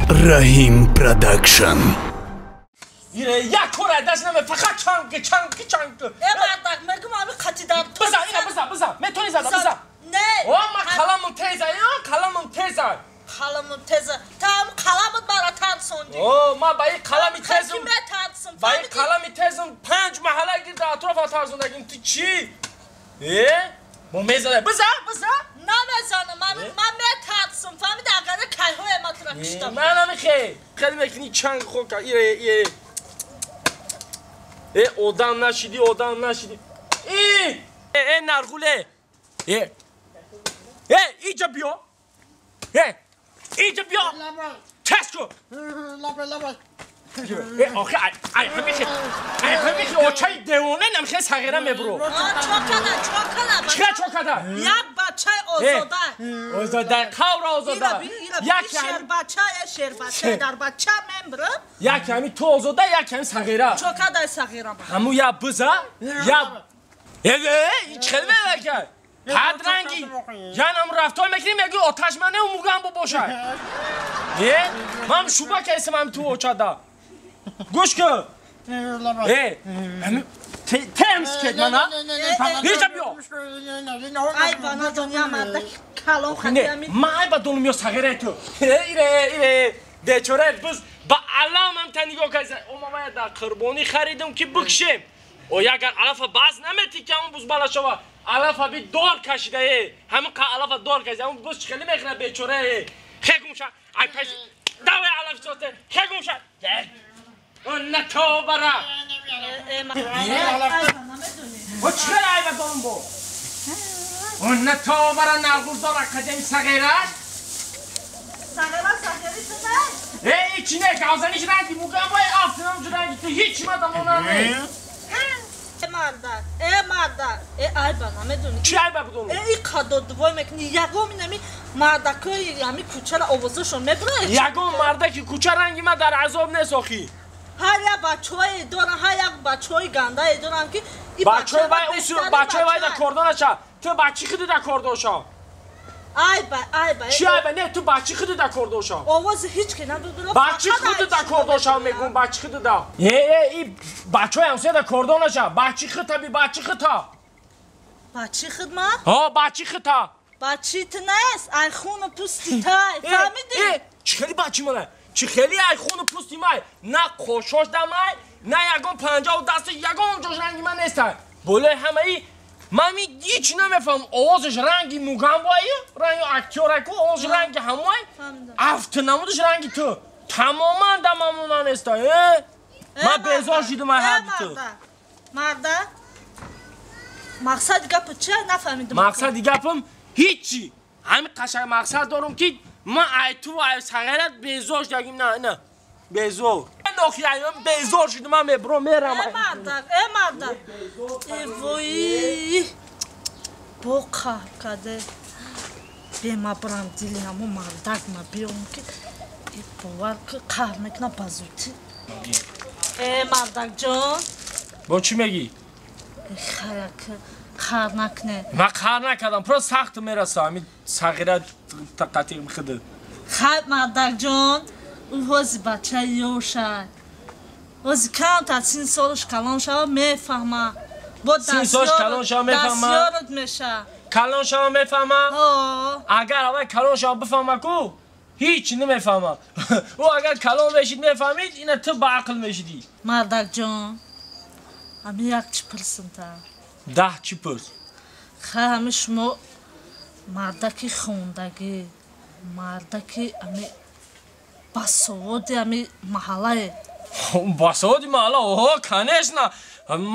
Раҳим Продакшн. Як кора даст наме, фақат чанг чанг чанг. Э мардак, мегум ами қати дар. Бизан, ина бизан, бизан. Метони зада, бизан. Не. О, ма қаламум теза, я, қаламум теза. Қаламум теза. Та ам қаламут мара тарсонди. О, ма ба ин қалами тезум. Ки метарсум. Ба ин қалами тезум панҷ маҳалла гирда атрофа тарсондагим. Ту чӣ? Э? Мо мезада. Бизан, бизан. Намезанам, ман метарсум. Фаҳмиди, агар кайҳое ма тура киштам. Ман намехе. Хеле мекунӣ чанг хока. Ире, ире. Э, одам нашиди, одам нашиди. И! Э, нарғуле. Э. Э, иҷа биё. Э, иҷа биё. Тез кун. Э, охи, ай, ҳамихе. Ай, ҳамихе, очаи девона намхе сағира мебро. Чокада, чокада. Чика чокада? Як бачаи озода. Озода, қавра озода. Як шербача, шербача, дар бача мембро. Як ҳами ту озода, як ҳами сағира. Чокада сағира. Ҳаму я биза, я Э, э, чӣ хел мелака? Ҳад ранги. Янам рафтор мекунӣ, мегӯӣ оташ мане мугам бо бошад. Э, ман шуба кайсам ҳам ту очада. Гӯш кун. Э, ҳами тем скет мана? Иҷа биё. Ай ба надоням мардак калон хатиами. Ман ай ба донум ё сағираи ту. Э, ире, ире. Бечора биз ба аламам та нигоҳ кайса. О, ма вая дар қурбонӣ харидам ки бикшем. О, ягар алафа баз наметӣ ки ҳамон бузбала шава. Алафа би дор кашида, э. Ҳамон қа алафа дор кашида. Ҳамон буз чӣ хеле мехӯрад бечора, э. Хе гумша. Ай пеш. Давай алаф соте. Хе гумша. На тобара. О, чӣ хеле айба дорум бо? О, на тобара нарғуздор академи сағираш. Сағира сағири ту не? Э, ичи не, гавзаниш ранги мугам бой афтинам ҷу ранги ту ҳеч мадамона не. Э мардак, э мардак, э айба намедонӣ. Чӣ айба бидонам? Э, и қадодвой мекунӣ, ягон инами мардакои ҳами кӯчара овозашон мебурад. Ягон мардаки кӯча ранги ма дар азоб нест охӣ. Ҳар як бачаҳое доранд, ҳар як бачаҳои гандае доранд ки бачаҳои вай бачаҳои вай да кордонаша. Ту бачи худи да кордоша. Айба, айба. Чӣ айба? Не, ту бачи худи да кордоша. Овози ҳеч ки набудро. Бачи худи да кордоша мегӯм, бачи худи да. Э, э, и бачаҳои ҳамсоя да кордонаша. Бачи худ би бачи худ. Бачи худ ма? Ҳо, бачи худ. Бачи ту нест, ай хуну пусти тай. Фаҳмидӣ? Э, чӣ хеле бачи мана? Чӣ хеле ай хуну пусти май? На қошош дамай, на ягон панҷаву дасти ягон ҷош ранги ман нестай. Болои ҳамаи ман ми ҳеч намефаҳмам. Овозаш ранги мугамбои, ранги актёраку, овозаш ранги ҳамои, афтинамудаш ранги ту. Тамоман дамамона нестай. Э? Ман безор шидам ай ҳарди ту. Марда, мақсади гапи чи нафаҳмидам? Мақсади гапам ҳичи. Ҳамин қашанг мақсад дорам ки ман ай ту ай сағират безор шудагим. На, на. Безор. Нохи ай ман безор шудам, ман мебурам, мерам. Э мардак, э мардак. Э вой. Бо қаҳр каде. Бе ма бурам дили ҳамо мардак ма биём ки э бовар ки қаҳр мекунам ба зудӣ. Э мардакҷон. Бо чӣ мегӣ? Э хаяк қаҳр накне. Ман қаҳр накардам, просто сахт мераса ҳамин сағира тақати худ. Хай мардакҷон, ӯ ҳози бачаи ёшай. Ҳози камтар син солаш калон шава мефаҳма. Бо син солаш калон шава мефаҳма. Дастёрат меша. Калон шава мефаҳма? Ҳо. Агар аввал калон шава бифаҳма ку, ҳеч намефаҳма. Ӯ агар калон мешид мефаҳмид, ина ту ба ақл мешидӣ. Мардакҷон, ҳамин як чӣ пурсим та? Даҳ чӣ пурс? Хай ҳамин шумо мардаки хондагӣ, мардаки ҳами басоводи ҳами маҳаллае. Басоводи маҳалла? Оҳо, конечно.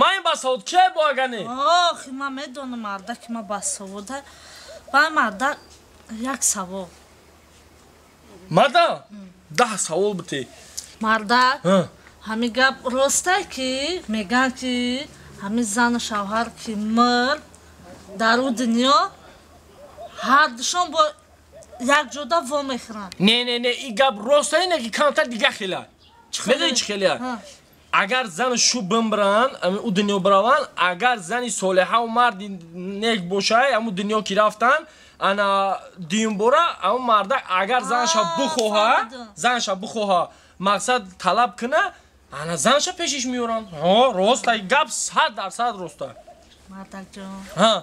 Ман басовод ке бо агане? Охи, ман медонам мардаки ма басовода. Бай мардак як савол. Марда? Даҳ савол бите. Мардак, ҳамин гап росте ки мегӯянд ки ҳамин зану шавҳар ки мурд дар ӯ дунё ҳардушон бо як ҷода во мехӯранд. Не, не, не, ин гап роста ине ки камтар дига хела. Медонӣ чӣ хеле? Агар зану шу бимбиранд, ӯ дунё бираванд, агар зани солиҳаву марди нек бошай, ҳамун дунё ки рафтанд, Ана дуюмбора ҳамон мардак агар занша бихоҳа, мақсад талаб куна, ана занша пешиш меоранд. Ҳо, роста, гап 100% роста. Мардакҷон. Ҳа.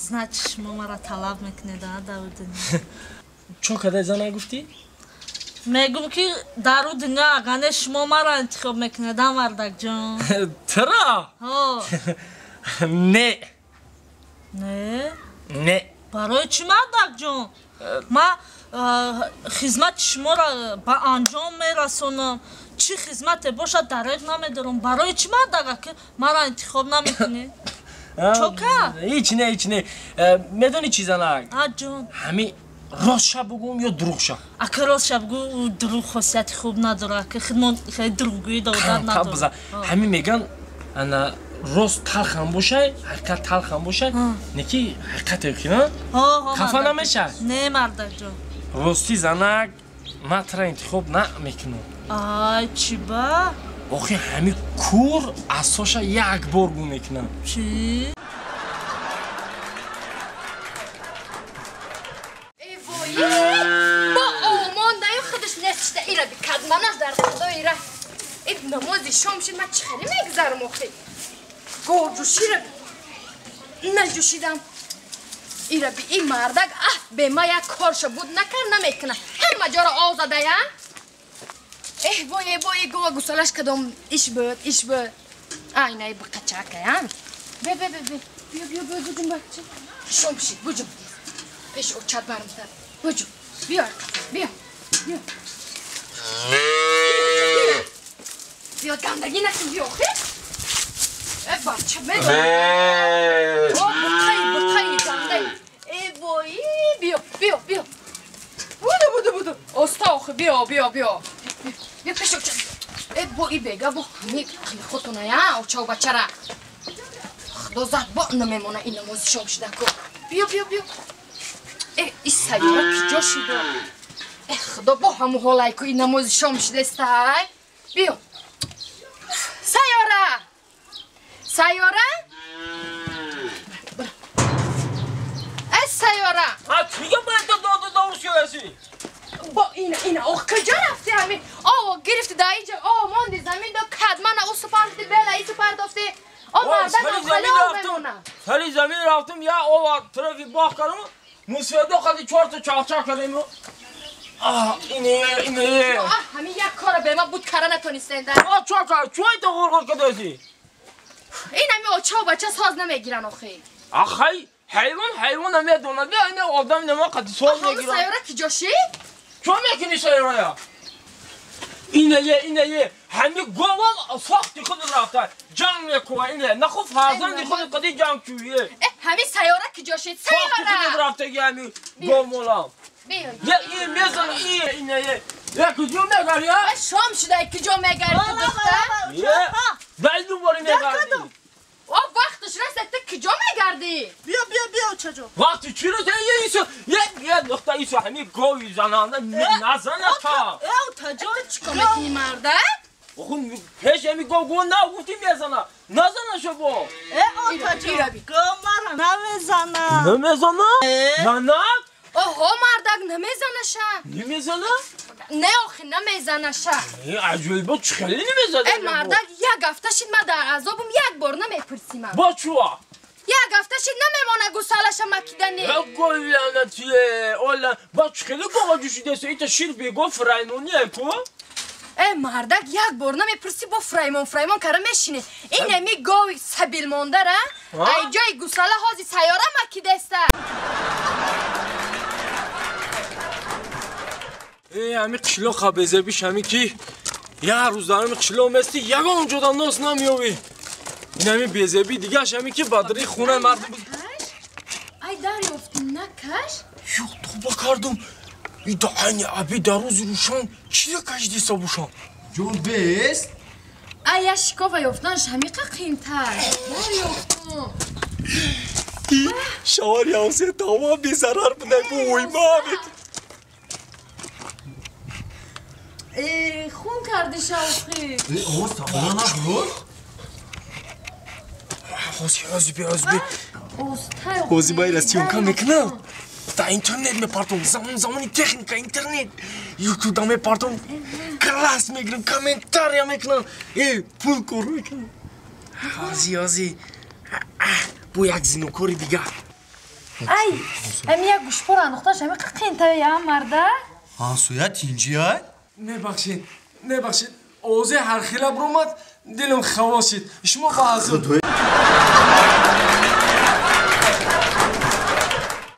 Значит, шумо мара талаб мекунед, а, дар ӯ дунё? Чо кадай зана гуфтӣ? Мегум ки дар ӯ дунё агане шумо мара интихоб мекунед, а, мардакҷон? Тра? Ҳо. Не. Не? Не. Барои чӣ, мардакҷон? Ман хизмати шуморо ба анҷом мерасонам. Чӣ хизмате бошад, дареғ намедорам. Барои чӣ, мардак, ки мара интихоб намекунӣ? Чока? Ҳеч не, ҳеч не. Медонӣ чӣ, занак? А, ҷон. Ҳами ростша бугум ё дурӯғша? Ака ростша бугу, ӯ дурӯғ хосияти хуб надорад. Ака худмон хеле дурӯғгӯӣ одат надорад. Ҳами меган ана рост талхам бошай, ҳақиқат талхам бошай, неки ҳақиқате ки, хафа намешай? Не, мардакҷон. Рости, занак, ман тра интихоб намекунам. Ай, чӣ ба? Охи ҳами кур асоша як бор гум мекунам. Чӣ? Бо омондаю худаш нестишта ира бикадманаш дар худои ра. Э намози шом шид, ман чӣ хеле мегзарам охи. Говҷӯшира наҷӯшидам. Ира би ин мардак аҳ бема як корша буд накар намекуна. Ҳама ҷоро ов задая. Эҳ вой, э вой, гова гусалаш кадом иш буд, иш буд. Ай най бақачакая. Бе бе бе бе. Биё биё биё буҷум бача. Шом шид буҷум. Пеш очат бармтар. Буҷум. Биё арқафа, биё. Биё. Биё гандагӣ накун, биё охи. Э бача медонӣ. О буқаи буқаи гандаи. Э вой, биё биё биё. Буду буду буду. Оста охи, биё биё биё. Биё пеш очат. Э бо и бега бо ҳами худтоная очау бачара. Худо зад бо намемона ин намози шом шида ку. Биё биё биё. Э ин сайёра киҷо шида? Э худо бо ҳаму ҳолай ку ин намози шом шидестай. Биё. Сайёра! Сайёра? Э сайёра! А чига бояд доду дорус кардасӣ? Бо ина ина ох куҷо рафти ҳамин? О гирифти дар инҷа, о монди замин до кадмана ӯ супарди бела и супардофти. О мардак хали об мемона. Сари замин рафтум, я ова тарафи боғ кардам, мусфида қади чорта чақчақ кардем. Аҳ ине ине. Аҳ ҳамин як кора бема буд кара натонистенда. А чока, чой то ғурғур кардасӣ? Ин ҳами оча бача соз намегиран охи. Ахай, ҳайвон ҳайвон намедонад. Бия ина одам нама қади соз мегирад. Сайёра киҷо шид? Чо мекунӣ сайёрая? Инае, инае, ҳами говам сохти худ рафта. Ҷанг мекунад ине. Наху фарзанди худ қади ҷанг чӯе. Э, ҳами сайёра киҷо шид? Сайёра! Сохти худ рафтаги ҳами говмолам. Биё. Я и мезана и инае. Я куҷо мегари, а? Шом шуда, куҷо мегари ту духтар? Дай дубори мегарди. О вақташ расад, ту куҷо мегардӣ? Биё биё биё очаҷон. Вақти чӣ расад? Я исо, я я духтар исо ҳами гови зананда назана та. Э отаҷон чӣ кор мекунӣ мардак? Оху пеш ҳами гов гов на гуфтӣ мезана. Назана шо бо. Э отаҷон, гов мара намезана. Намезана? Занак? Оҳо мардак намезанаша. Намезана? Не охи намезанаша. Э аҷоибо чӣ хеле намезана? Э мардак як ҳафта шид ман дар азобум як бор намепурсимам. Бо чуа? Як ҳафта шид намемона гусалаша макидани. Э голланатие, ола, бо чӣ хеле гова ҷӯшидаст? Ита шир бего фраймоние ку? Э мардак як бор намепурсӣ бо фраймон фраймон кара мешинӣ. Ин ами гови сабил мондара, ай ҷои гусала ҳози сайёра макидаста. Э ҳами қишлоқ хабезебиш ҳами ки як рӯз дар ҳами қишлоқ мести ягон ҷода нос намеёвӣ. Ин ҳами безебӣ дигаш ҳами ки ба дари хонаи мардум. Ай дарёфтӣ накаш? Ё тоба кардум. Ида айни аби дар рӯзи рӯшан чиро кашидиста бошам? Ҷон бест? Ай я шикова ёфтанаш ҳамиқа қимтар. Дарёфтум. Шавари ҳавсе тамом безарар будай бо ойма. Э, хун карди шавқи. Э, оз тамом набуд? Ҳози, ҳози би, ҳози би. Остай. Ҳози байра съёмка мекунам. Дар интернет мепартом, замони техника, интернет. Ютубда мепартом, класс мегирам, комментария мекунам. Пул кор мекунам. Ози, ози. Бо як зинокори дигар. Ай, ами як гӯшпора андохташ ами қинтая марда. Ҳамсоя тинҷиай? Мебахшед, мебахшед. Овози ҳархела биромад, дилам хавос шид. Шумо ба азоб.